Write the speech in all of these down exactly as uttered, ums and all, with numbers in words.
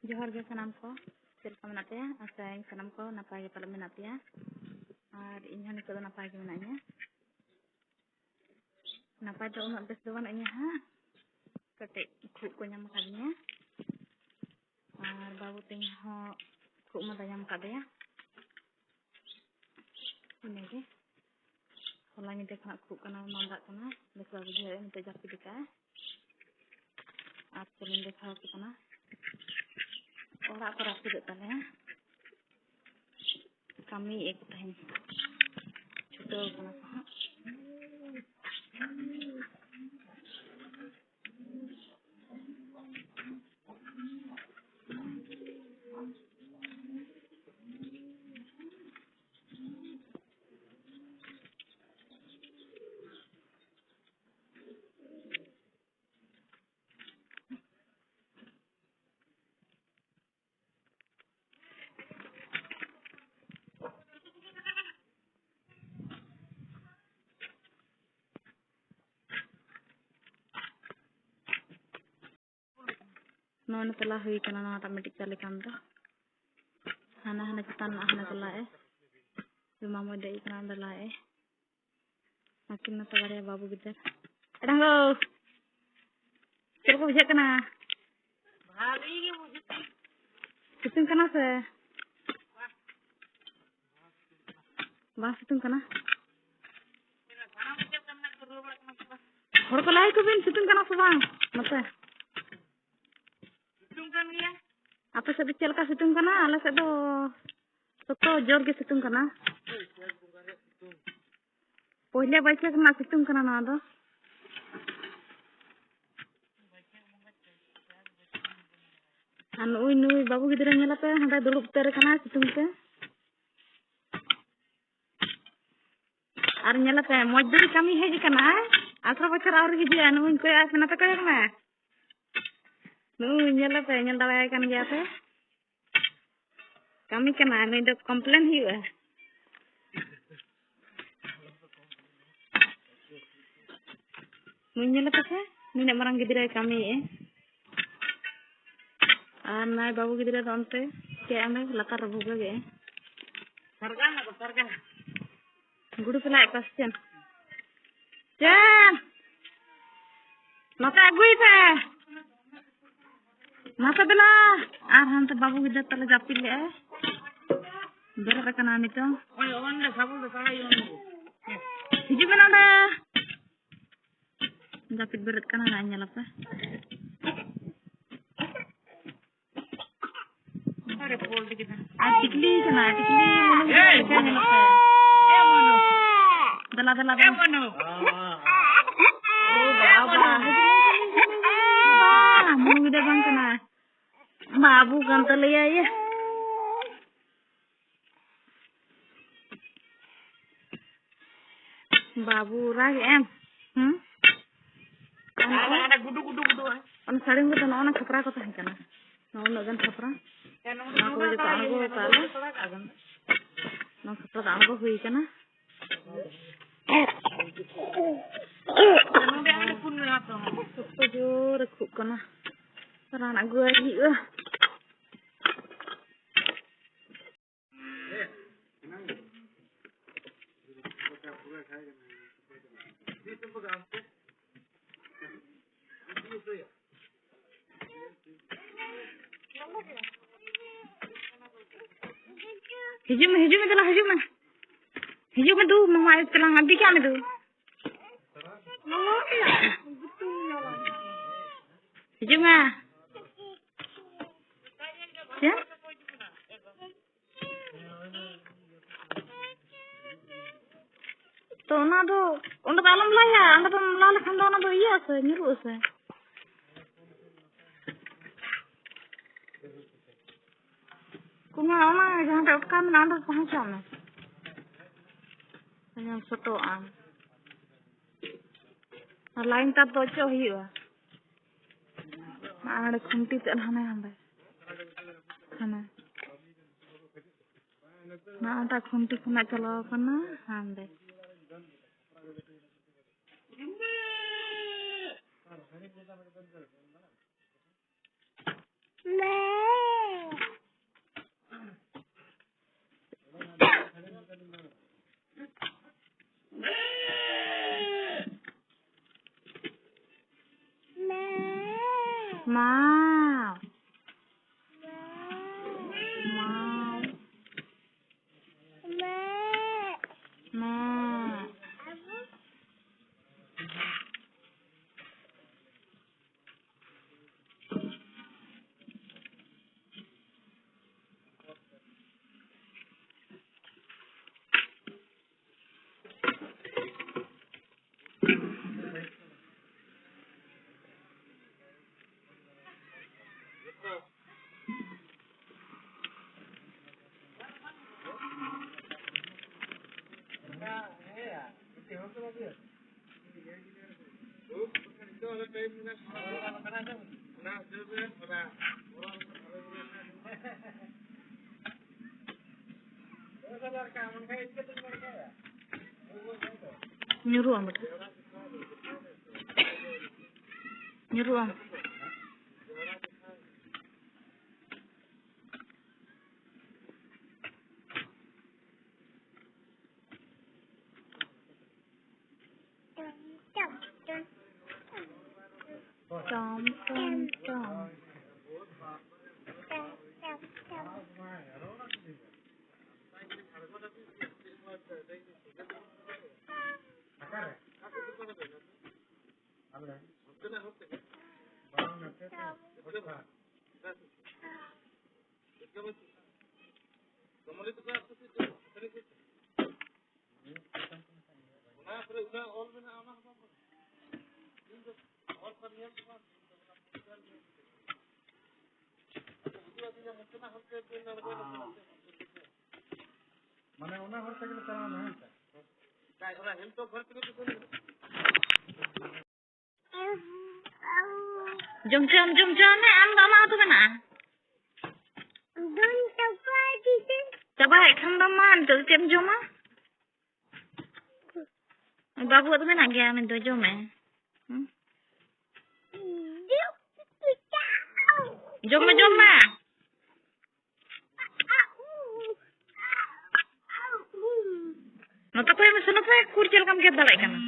ᱡᱚᱦᱟᱨ ᱜᱮ ᱥᱟᱱᱟᱢ ᱠᱚ, ᱪᱮᱫ ᱞᱮᱠᱟ ᱢᱮᱱᱟᱜ ᱯᱮᱭᱟ? ᱟᱥᱟᱭᱟᱹᱧ ᱥᱟᱱᱟᱢ ᱠᱚ ᱱᱟᱯᱟᱭ ᱜᱮ ᱯᱟᱞᱮ ᱢᱮᱱᱟᱜ ᱯᱮᱭᱟ, ᱟᱨ ᱤᱧ ᱦᱚᱸ ᱱᱤᱛᱚᱜ ᱫᱚ ᱱᱟᱯᱟᱭ ᱜᱮ ᱢᱮᱱᱟᱜ ᱤᱧᱟ᱾ ᱱᱟᱯᱟᱭ ᱫᱚ ᱩᱱᱟᱹᱜ ᱵᱮᱥ ᱫᱚ ᱵᱟᱹᱱᱩᱜ ᱤᱧᱟ ᱦᱟᱸᱜ, ᱠᱟᱹᱴᱤᱡ ᱠᱷᱩᱜ ᱠᱚ ᱧᱟᱢ ᱟᱠᱟᱫᱤᱧᱟ, ᱟᱨ ᱵᱟᱹᱵᱩ ᱛᱤᱧ ᱦᱚᱸ ᱠᱷᱩᱜ ᱢᱟᱫᱟ ᱧᱟᱢ ᱟᱠᱟᱫᱮᱭᱟ᱾ ᱤᱱᱟᱹᱜᱮ, ᱦᱚᱞᱟ ᱧᱤᱫᱟᱹ ᱠᱷᱚᱱᱟᱜ ᱠᱷᱩᱜ ᱠᱟᱱᱟ, ᱢᱟᱸᱫᱟᱜ ᱠᱟᱱᱟ, ᱵᱮᱥ ᱵᱟᱭ ᱵᱩᱡᱷᱟᱹᱣᱮᱫᱼᱟ, ᱱᱤᱛᱚᱜ ᱡᱟᱹᱯᱤᱫ ᱟᱠᱟᱫᱼᱟᱭ᱾ ᱟᱨ ᱪᱚᱞᱚᱧ ᱫᱮᱠᱷᱟᱣ ᱟᱯᱮ ᱠᱟᱱᱟ, ᱚᱲᱟᱜ ᱠᱚ ᱨᱟᱹᱯᱩᱫᱚᱜ ᱛᱟᱞᱮᱭᱟ, ᱠᱟᱹᱢᱤᱭᱮᱫᱼᱟ ᱠᱚ ᱛᱟᱦᱮᱱ, ᱪᱷᱩᱴᱟᱹᱣ ᱠᱟᱱᱟ ᱠᱚ ᱦᱟᱸᱜ᱾ ᱱᱚᱣᱟ ᱛᱚᱞᱟ ᱦᱩᱭ ᱠᱟᱱᱟ, ᱱᱚᱣᱟᱴᱟᱜ ᱢᱤᱫᱴᱤᱡ ᱪᱟᱞᱮ ᱠᱟᱱ ᱫᱚ᱾ ᱦᱟᱱᱟ, ᱦᱟᱱᱟ ᱪᱮᱛᱟᱱ ᱨᱮᱱᱟᱜ ᱦᱟᱱᱟ ᱛᱚᱞᱟ ᱮ ᱡᱚᱢᱟ ᱢᱚᱭ ᱫᱮᱡ ᱠᱟᱱᱟ, ᱚᱸᱰᱮ ᱞᱟᱦᱟ ᱮ᱾ ᱟᱹᱠᱤᱱ ᱢᱟᱛᱚ ᱵᱟᱨᱭᱟ ᱵᱟᱹᱵᱩ ᱜᱤᱫᱟᱹᱨ᱾ ᱮᱰᱟᱝᱜᱚ, ᱪᱮᱫ ᱞᱮᱠᱟ ᱵᱩᱡᱷᱟᱹᱜ ᱠᱟᱱᱟ? ᱵᱷᱟᱜᱮ ᱜᱮ ᱵᱩᱡᱷᱟᱹᱜ ᱠᱟᱱᱟ᱾ ᱥᱤᱛᱩᱝ ᱠᱟᱱᱟ ᱥᱮ? ᱵᱟᱝ ᱥᱤᱛᱩᱝ ᱠᱟᱱᱟ? ᱥᱟᱱᱟᱢ ᱠᱚ ᱪᱮᱫ ᱞᱮᱠᱟ ᱢᱮᱱᱟᱜ ᱠᱚᱣᱟ, ᱨᱩᱣᱟᱹ ᱵᱟᱲᱟᱜ ᱠᱟᱱᱟ ᱥᱮ ᱵᱟᱝ? ᱦᱚᱲ ᱠᱚ ᱞᱟᱹᱭ ᱟᱠᱚ ᱵᱤᱱ, ᱥᱤᱛᱩᱝ ᱠᱟᱱᱟ ᱥᱮ ᱵᱟᱝ ᱱᱚᱛᱮ? ᱥᱤᱛᱩᱝ ᱠᱟᱱ ᱜᱮᱭᱟ᱾ ᱟᱯᱮ ᱥᱮᱫ ᱫᱚ ᱪᱮᱫ ᱞᱮᱠᱟ ᱥᱤᱛᱩᱝ ᱠᱟᱱᱟ? ᱟᱞᱮ ᱥᱮᱫ ᱫᱚ ᱥᱚᱠᱛᱚ ᱡᱳᱨ ᱜᱮ ᱥᱤᱛᱩᱝ ᱠᱟᱱᱟ᱾ ᱯᱳᱭᱞᱳ ᱵᱟᱹᱭᱥᱟᱹᱠᱷ ᱨᱮᱱᱟᱜ ᱥᱤᱛᱩᱝ ᱠᱟᱱᱟ ᱱᱚᱣᱟ ᱫᱚ᱾ ᱟᱨ ᱱᱩᱭ, ᱱᱩᱭ ᱵᱟᱹᱵᱩ ᱜᱤᱫᱽᱨᱟᱹ ᱧᱮᱞᱮᱯᱮ, ᱦᱟᱸᱰᱮ ᱫᱩᱲᱩᱵ ᱩᱛᱟᱹᱨ ᱟᱠᱟᱱᱟᱭ ᱥᱤᱛᱩᱝ ᱛᱮ᱾ ᱟᱨ ᱧᱮᱞᱮᱯᱮ, ᱢᱚᱡᱽᱫᱩᱨᱤ ᱠᱟᱹᱢᱤ ᱦᱮᱡ ᱟᱠᱟᱱᱟᱭ, ᱟᱴᱷᱨᱚ ᱵᱚᱪᱷᱚᱨ ᱟᱹᱣᱨᱤ ᱦᱤᱡᱩᱜᱼᱟ᱾ ᱱᱩᱭ ᱠᱚᱭᱚᱜ ᱟᱭ ᱯᱮ, ᱱᱚᱛᱮ ᱠᱚᱭᱚᱜ ᱢᱮ᱾ ᱱᱩᱭ ᱧᱮᱞᱮᱯᱮ, ᱧᱮᱞ ᱫᱟᱲᱮᱭᱟᱭ ᱠᱟᱱ ᱜᱮᱭᱟ ᱯᱮ᱾ ᱠᱟᱹᱢᱤ ᱠᱟᱱᱟ, ᱱᱩᱭ ᱫᱚ complain ᱦᱩᱭᱩᱜᱼᱟ᱾ ᱱᱩᱭ ᱧᱮᱞ ᱯᱮᱥᱮ, ᱱᱤᱱᱟᱹᱜ ᱢᱟᱨᱟᱝ ᱜᱤᱫᱽᱨᱟᱹᱭ ᱠᱟᱹᱢᱤᱭᱮᱫᱼᱟ᱾ ᱟᱨ ᱱᱟᱭ ᱵᱟᱹᱵᱩ ᱜᱤᱫᱽᱨᱟᱹ ᱫᱚ ᱚᱱᱛᱮ ᱪᱮᱫ ᱚᱸᱰᱮ ᱞᱟᱛᱟᱨ ᱨᱮ ᱵᱷᱩᱜᱟᱹᱜ ᱮ᱾ ᱥᱟᱨᱜᱟ ᱱᱟ ᱠᱚ, ᱥᱟᱨᱜᱟ᱾ ᱜᱩᱰᱩ ᱯᱮ ᱞᱟᱭᱮᱫ ᱠᱚᱣᱟ ᱥᱮ ᱪᱮᱫ? ᱪᱮᱫ? ᱱᱚᱛᱮ ᱟᱹᱜᱩᱭ ᱯᱮ᱾ ᱢᱟᱥᱮ ᱫᱮᱞᱟ, ᱟᱨ ᱦᱟᱱᱛᱮ ᱵᱟᱹᱵᱩ ᱜᱤᱫᱟᱹᱨ ᱛᱟᱞᱮ ᱡᱟᱹᱯᱤᱫ ᱞᱮᱜᱼᱟᱭ, ᱵᱮᱨᱮᱫ ᱟᱠᱟᱱᱟ ᱱᱤᱛᱚᱝ᱾ ᱦᱤᱡᱩᱜ ᱢᱮ ᱱᱚᱰᱮ᱾ ᱡᱟᱹᱯᱤᱫ ᱵᱮᱨᱮᱫ ᱠᱟᱱᱟ, ᱱᱟᱜ ᱧᱮᱞ ᱟᱯᱮ᱾ ᱟᱨ ᱴᱤᱠᱞᱤ ᱠᱟᱱᱟ, ᱴᱤᱠᱞᱤ ᱢᱚᱱᱩ ᱜᱤᱫᱟᱹᱨ ᱞᱮᱠᱟ ᱧᱮᱞᱚᱜ ᱠᱟᱱᱟ᱾ ᱫᱮᱞᱟ, ᱫᱮᱞᱟ, ᱫᱮᱞᱟ᱾ ᱵᱟᱵᱟ, ᱢᱚᱱᱩ ᱜᱤᱫᱟᱹᱨ ᱵᱟᱝ ᱠᱟᱱᱟ᱾ ᱵᱟᱹᱵᱩ ᱠᱟᱱ ᱛᱟᱞᱮᱭᱟ ᱭᱟ᱾ ᱵᱟᱹᱵᱩ ᱨᱟᱜ ᱮᱢ? ᱦᱩᱸ? ᱟᱨ ᱚᱱᱟ ᱜᱩᱰᱩ, ᱜᱩᱰᱩ, ᱜᱩᱰᱩ᱾ ᱚᱱᱟ ᱥᱟᱹᱲᱤᱢ ᱨᱮᱫᱚ ᱱᱚᱜᱼᱚ ᱱᱟ ᱠᱷᱟᱯᱨᱟ ᱠᱚ ᱛᱟᱦᱮᱸ ᱠᱟᱱᱟ᱾ ᱱᱚᱜᱼᱚ ᱩᱱᱟᱹᱜ ᱜᱟᱱ ᱠᱷᱟᱯᱨᱟ᱾ ᱱᱚᱣᱟ ᱠᱚᱫᱚ ᱡᱚᱛᱚ ᱟᱬᱜᱚ ᱠᱟᱜᱼᱟ ᱞᱮ᱾ ᱱᱚᱣᱟ ᱠᱷᱟᱯᱨᱟ ᱫᱚ ᱟᱬᱜᱚ ᱦᱩᱭ ᱠᱟᱱᱟ᱾ ᱥᱚᱠᱛᱚ ᱡᱳᱨ ᱮ ᱠᱷᱩᱜ ᱠᱟᱱᱟ᱾ ᱨᱟᱱ ᱟᱹᱜᱩᱣᱟᱭ ᱦᱩᱭᱩᱜᱼᱟ᱾ ᱦᱤᱡᱩᱜ ᱢᱮ, ᱦᱤᱡᱩᱜ ᱢᱮ, ᱫᱮᱞᱟ, ᱦᱤᱡᱩᱜ ᱢᱮ᱾ ᱦᱤᱡᱩᱜ ᱢᱮ ᱫᱩ, ᱢᱟᱢᱟ ᱟᱭᱳ ᱛᱮᱞᱟᱝ ᱟᱹᱰᱤ ᱠᱟᱜ ᱢᱮ ᱫᱩ᱾ ᱦᱤᱡᱩᱜ ᱢᱮ᱾ ᱪᱮᱫ? ᱛᱚ ᱚᱱᱟ ᱫᱚ, ᱚᱸᱰᱮ ᱫᱚ ᱟᱞᱚᱢ ᱞᱟᱭᱟ, ᱚᱸᱰᱮ ᱫᱚᱢ ᱞᱟ ᱞᱮᱠᱷᱟᱱ ᱫᱚ ᱚᱱᱟ ᱫᱚ ᱤᱭᱟᱹᱜ ᱟᱥᱮ, ᱧᱩᱨᱩᱜ ᱟᱥᱮ᱾ ᱠᱩᱢᱟ, ᱚᱱᱟ ᱡᱟᱦᱟᱸ ᱴᱷᱮᱡ ᱚᱴᱠᱟᱣ ᱢᱮᱱᱟᱜᱼᱟ, ᱚᱸᱰᱮ ᱛᱟᱦᱮᱸ ᱦᱚᱪᱚᱣᱟᱜ ᱢᱮ᱾ ᱧᱮᱞ ᱥᱚᱴᱚᱜ ᱟᱢ᱾ ᱟᱨ ᱞᱟᱭᱤᱱ ᱛᱟᱨ ᱫᱚ ᱚᱪᱚᱜ ᱦᱩᱭᱩᱜᱼᱟ᱾ ᱟᱨ ᱠᱷᱩᱱᱴᱤ ᱛᱮᱫ ᱦᱟᱱᱮ ᱦᱟᱸᱰᱮ᱾ ᱦᱟᱱᱮ᱾ ᱱᱚᱣᱟᱴᱟᱜ ᱠᱷᱩᱱᱴᱤ ᱠᱷᱚᱱᱟᱜ ᱪᱟᱞᱟᱣ ᱠᱟᱱᱟ ᱦᱟᱸᱰᱮ᱾ ᱢᱟᱣ᱾ ᱢᱟᱣ᱾ ᱢᱟᱣ᱾ ᱧᱩᱨᱩᱜ ᱟᱢ ᱵᱮᱴᱟ᱾ ᱧᱩᱨᱩᱜ ᱟᱢ᱾ ᱴᱚᱢ, ᱴᱚᱢ, ᱴᱚᱢ᱾ ᱢᱟᱱᱮ ᱚᱱᱟ ᱦᱚᱨ ᱛᱮᱜᱮ ᱞᱮ ᱪᱟᱞᱟᱣ ᱞᱮᱱᱟ, ᱦᱮᱸ ᱥᱮ? ᱡᱚᱢ ᱪᱚᱢ, ᱡᱚᱢ ᱪᱚᱢ ᱢᱮ, ᱟᱢ ᱫᱚ ᱟᱢᱟᱜ ᱩᱛᱩ ᱢᱮᱱᱟᱜᱼᱟ? ᱫᱚᱱ ᱪᱟᱵᱟ ᱤᱫᱤ ᱪᱮ᱾ ᱪᱟᱵᱟᱭᱮᱫ ᱠᱷᱟᱱ ᱫᱚ ᱢᱟ, ᱱᱤᱛᱚᱜ ᱫᱚ ᱪᱮᱫ ᱮᱢ ᱡᱚᱢᱟ? ᱵᱟᱹᱵᱩᱣᱟᱜ ᱫᱚ ᱢᱮᱱᱟᱜ ᱜᱮᱭᱟ, ᱢᱮᱱ ᱫᱚ ᱡᱚᱢ ᱢᱮ᱾ ᱦᱩᱸ? ᱡᱚᱢ ᱢᱮ, ᱡᱚᱢ ᱢᱮ᱾ ᱱᱚᱛᱮ ᱠᱷᱚᱡ ᱢᱮᱥᱮ, ᱱᱚᱛᱮ ᱠᱩᱨ ᱪᱮᱫ ᱞᱮᱠᱟᱢ ᱜᱮᱫ ᱫᱟᱲᱮᱭᱟᱜ ᱠᱟᱱᱟ?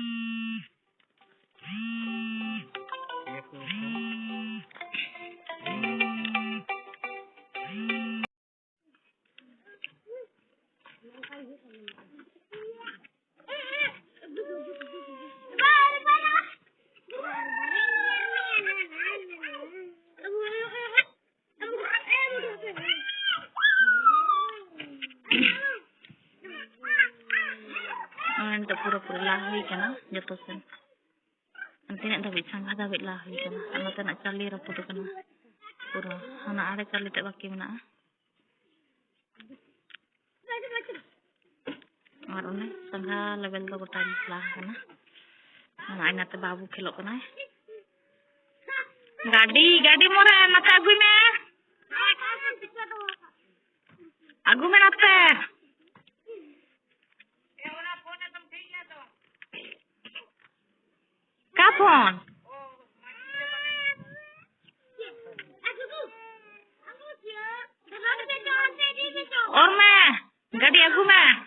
ᱯᱩᱨᱟᱹᱯᱩᱨᱤ ᱞᱟ ᱦᱩᱭ ᱠᱟᱱᱟ ᱡᱚᱛᱚ ᱥᱮᱱ᱾ ᱛᱤᱱᱟᱹᱜ ᱫᱷᱟᱹᱵᱤᱡ ᱥᱟᱸᱜᱷᱟ ᱫᱷᱟᱹᱵᱤᱡ ᱞᱟ ᱦᱩᱭ ᱠᱟᱱᱟ, ᱟᱨ ᱱᱚᱛᱮᱱᱟᱜ ᱪᱟᱹᱞᱤ ᱨᱟᱹᱯᱩᱫ ᱠᱟᱱᱟ ᱯᱩᱨᱟᱹ᱾ ᱦᱟᱱᱟ ᱟᱲᱮ ᱪᱟᱹᱞᱤ ᱛᱮ ᱵᱟᱹᱠᱤ ᱢᱮᱱᱟᱜᱼᱟ᱾ ᱟᱨ ᱚᱱᱮ ᱥᱟᱸᱜᱷᱟ ᱞᱮᱵᱮᱞ ᱫᱚ ᱜᱚᱴᱟ ᱞᱟ ᱠᱟᱱᱟ᱾ ᱚᱱᱟ ᱟᱭᱱᱟ ᱛᱮ ᱵᱟᱹᱵᱩ ᱠᱷᱮᱞᱚᱜ ᱠᱟᱱᱟᱭ᱾ ᱜᱟᱹᱰᱤ, ᱜᱟᱹᱰᱤ ᱢᱚᱨᱮ ᱱᱚᱛᱮ ᱟᱹᱜᱩᱭ ᱢᱮ᱾ ᱟᱹᱜᱩ ᱢᱮ ᱱᱚᱛᱮ᱾ ᱚᱠᱟ ᱯᱷᱳᱱ? ᱚᱨ ᱢᱮ, ᱜᱟᱹᱰᱤ ᱟᱹᱜᱩ ᱢᱮ᱾